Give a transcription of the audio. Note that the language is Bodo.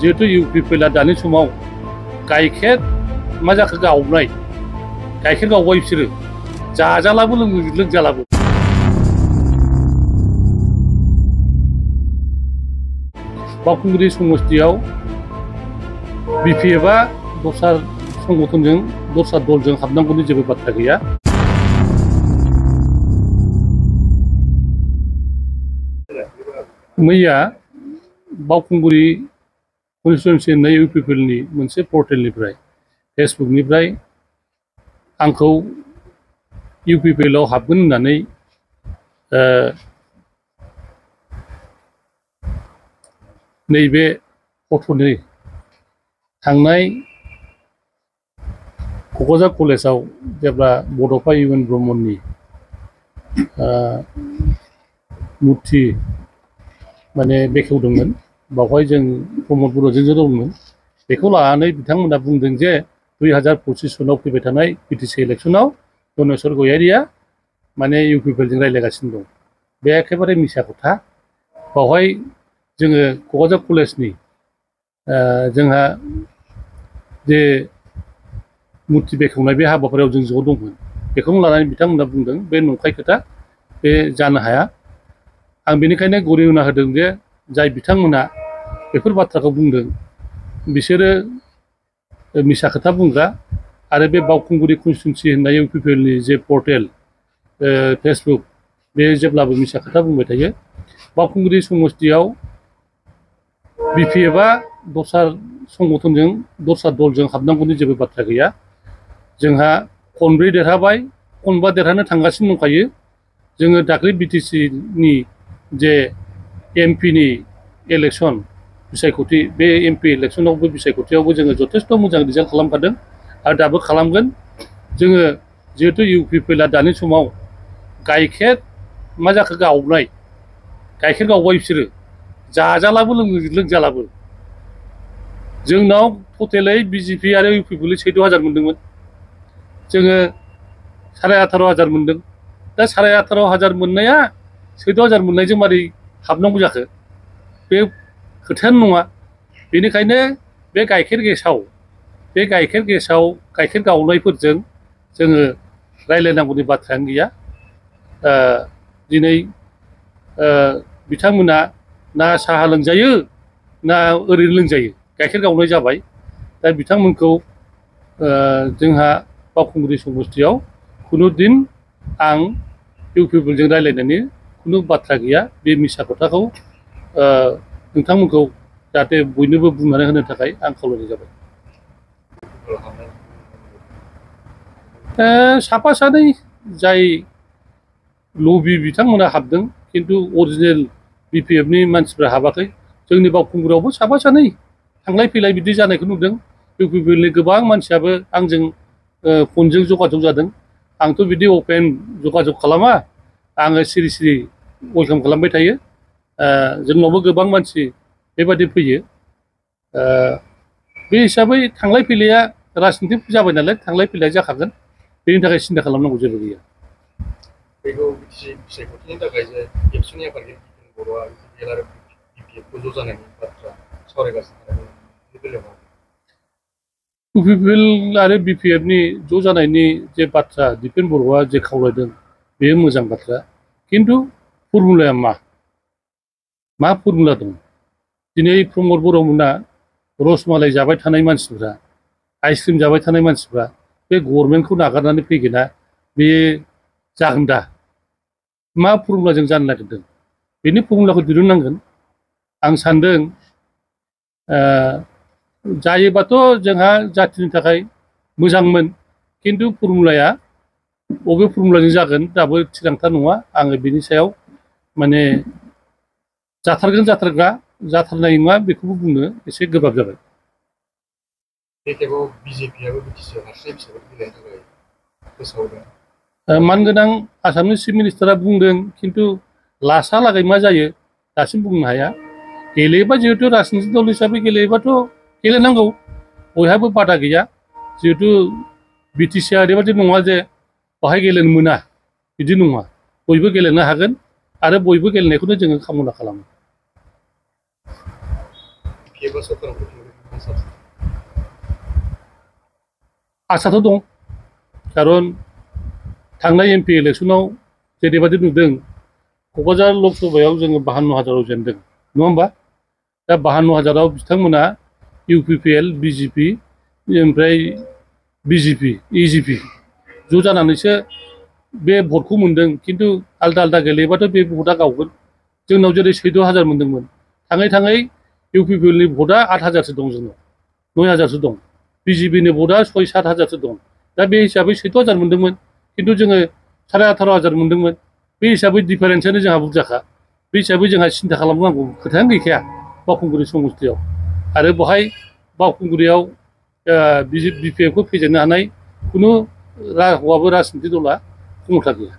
जिहेतु इउपिपिएलआ दानि समाव गाइखेर मा जाखो गावनाय गाइखेर गावबाय बिसोरो जाजालाबो लोंजालाबो बावखुंग्रि समस्तियाव बिपिएफआ दस्रा संगठनजों दस्रा दलजों हाबनांगौनि जेबो बाथ्रा गैया। मैया बावखुंग्रि कन्स्टिटुएन्सि होननाय इउपिपिएलनि मोनसे पर्टेलनिफ्राय फेसबुकनिफ्राय आंखौ इउपिपिएलआव हाबगोन होननानै नैबे गथ'नि थांनाय क'क्राझार कलेजाव जेब्ला बड'फा इउ एन ब्रह्मनि मुर्ति माने बेखेवदोंमोन बावहाय जों प्रमद बर'जों दंमोन बेखौ लानानै बिथांमोना बुंदों जे 2025 सनाव फैबाय थानाय बिटिसि इलेक्सनाव धनेश्वर गयारिया माने इउपिपिएलजों रायज्लायगासिनो दं बे एखेबारे मिसा खोथा। बावहाय जोङो क'क्राझार कलेजनि जोंहा जे मुर्ति बेखेवनाय बे हाबाफारियाव जों ज' दंमोन बेखौनो लानानै बिथांमोना बुंदों बे नंखाय खोथा बे जानो हाया। आं बेनिखायनो गुरै होना होदों जे जाय बिथांमोना बेफोर बाथ्राखौ बुंदों बिसोरो मिसा खोथा बुंग्रा आरो बे बावखुंग्रि कन्स्टिटुएन्सि होननाय इउपिपिएलनि जे पर्टेल फेसबुक बे जेब्लाबो मिसा खोथा बुंबाय थायो। बावखुंग्रि समस्तियाव बिपिएफआ दस्रा संगठनजों दस्रा दलजों हाबनांगौनि जेबो बाथ्रा गैया। जोंहा खनब्रै देरहाबाय खनबा देरहानो थांगासिनो दंखायो। जोङो दाख्लै बिटिसिनि जे एमपिनि इलेक्सन बिसायख'थि बे एमपि इलेक्सनावबो बिसायख'थियावबो जोङो जथेस्थ' मोजां रिजाल्ट खालामखादों आरो दाबो खालामगोन। जोङो जिहेतु इउपिपिएलआ दानि समाव गाइखेर मा जाखो गावनाय गाइखेर गावबाय बिसोरो जाजालाबो लोंजालाबो। जोंनाव टटेलै बिजेपि आरो इउपिपिएल 14,000 मोनदोंमोन जोङो 18,500 मोनदों। दा 18,500 मोननाया 14,000 मोननायजों मारै हाबनांगौ जाखो बे खोथायानो नङा। बेनिखायनो बे गाइखेर गेसाव गाइखेर गावनायफोरजों जोङो रायज्लायनांगौनि बाथ्रायानो गैया। दिनै बिथांमोना ना साहा लोंजायो ना ओरैनो लोंजायो गाइखेर गावनाय जाबाय। दा बिथांमोनखौ जोंहा बावखुंग्रि समस्तियाव खुनु दिन आं इउपिपिएलजों रायज्लायनायनि खुनु बाथ्रा गैया। बे मिसा खोथाखौ नोंथांमोनखौ जाहाथे बयनोबो बुंनानै होनो थाखाय आं खावलायनाय जाबाय। साफा सानै जाय लबि बिथांमोना हाबदों खिन्थु अरिजिनेल बिपिएफनि मानसिफ्रा हाबाखै। जोंनि बावखुंग्रियावबो साफा सानै थांलाय फैलाय बिदि जानायखौ नुदों। इउपिपिएलनि गोबां मानसियाबो आंजों फनजों जगाजग जादों। आंथ' बिदि अपेन जगाजग खालामा आङो सिरि सिरि वेलकाम खालामबाय थायो। जोंनावबो गोबां मानसि बेबादि फैयो। बे हिसाबै थांलाय फैलाया राजनिति जाबाय नालाय थांलाय फैलाया जाखागोन बेनि थाखाय सिन्था खालामनांगौ जेबो गैया। बेखौ बिसायख'थिनि थाखाय जे एबसुनि आफादगिरि बर'आ इउपिपिएल आरो बिपिएफखौ ज' जानायनि बाथ्रा सावरायगासिनो इउपिपिएल आरो बिपिएफनि ज' जानायनि जे बाथ्रा दिपेन बर'आ जे खावलायदों बेयो मोजां बाथ्रा। खिन्थु फर्मुलाया मा फर्मुला दं? दिनै प्रमद बर'मोना रसमालाय जाबाय थानाय मानसिफ्रा आइसक्रिम जाबाय थानाय मानसिफ्रा बे गभर्नमेन्टखौ नागारनानै फैगोना बे जागोन दा? मा फर्मुलाजों जानो नागिरदों बेनि फर्मुलाखौ दिहुननांगोन। आं सान्दों जायोबाथ' जोंहा जाथिनि थाखाय मोजांमोन खिन्थु फर्मुलाया बबे फर्मुलाजों जागोन दाबो थिरांथा नङा। आङो बिनि सायाव माने जाथारगोन जाथारनाय नङा बेखौबो बुंनो एसे गोब्राब जाबाय। बे खेबाव बिजेपिआबो बिटिसिआव हारसिङै बिसायख'थि गेलेनो थाखाय फोसावदों। मानगोनां आसामनि चिफ मिनिस्टारा बुंदों खिन्थु लासालागै मा जायो दासिम बुंनो हाया। गेलेयोबा जिहेतु राजनिति दल हिसाबै गेलेयोबाथ' गेलेनांगौ बयहाबो बादा गैया। जिहेतु बिटिसिआ ओरैबादि नङा जे बाहाय गेलेनो मोना बिदि नङा बयबो गेलेनो हागोन आरो बयबो गेलेनायखौनो जोङो कामना खालामो। बिपिएफआ सरकाराव फैफिनगोन साबसिन आसाथ' दं खारन थांनाय एमपि इलेक्सनाव जेरैबायदि नुदों क'क्राझार लकसभायाव जोङो 52,000 जेनदों नङा होमबा दा 52,000 बिथांमोना इउपिपिएल बिजेपि ओमफ्राय बिजेपि इजिपि ज' जानानैसो बे भटखौ मोनदों खिन्थु आलदा आलदा गेलेयोबाथ' बे भटआ गावगोन जोंनाव जेरै 14,000 मोनदोंमोन थाङै थाङै इउपिपिएलनि भटआ 8,000सो दं जोंनाव 9,000सो दं बिजेपिनि भटआ 6-7,000सो दं दा बे हिसाबै 14,000 मोनदोंमोन खिन्थु जोङो 18,500 मोनदोंमोन बे हिसाबै डिफारेन्सआनो जोंहा बुरजाखा बे हिसाबै जोंहा सिन्था खालामनांगौ खोथायानो गैखाया बावखुंग्रि समस्तियाव आरो बहाय बावखुंग्रियाव बिपिएफखौ फेजेननो हानाय खुनु रावआबो राजनितिक दला क्षमता गैया